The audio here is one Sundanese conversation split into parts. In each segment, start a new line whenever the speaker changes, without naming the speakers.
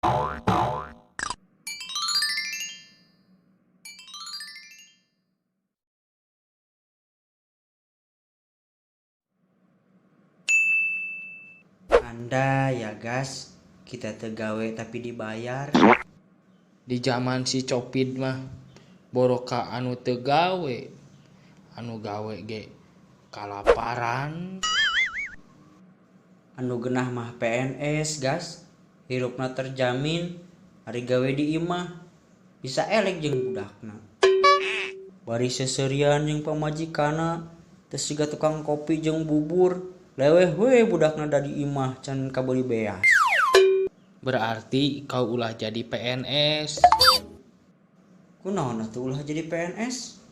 Anda ya gas, kita teu gawe tapi dibayar.
Di zaman si Copid mah boroka anu teu gawe, anu gawe ge kalaparan.
Anu genah mah PNS gas, hirupna terjamin, ari gawe di imah bisa elek jeung budakna. Bari seuseurian jeung pamajikanna, teu siga tukang kopi jeung bubur, leweh we budakna da di imah can kabeuli beas.
Berarti kau ulah jadi PNS.
Kunaon atuh ulah jadi PNS?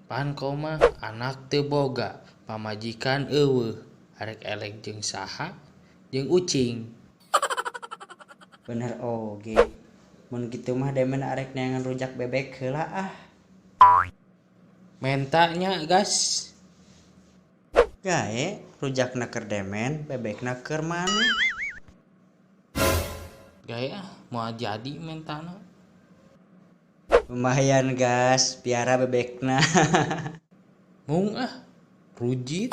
Pan kau mah anak teu boga, pamajikan eueuh, arek elek jeung saha? Jeung ucing.
Bener oge. Mun kitu mah demen arek neangan rujak bebek heula ah.
Menta nya gas.
Gae, rujakna keur demen, bebekna keur maneh.
Gae ah, moal jadi mentana.
Lumayan gas, piara bebekna.
Mung ah, rujit.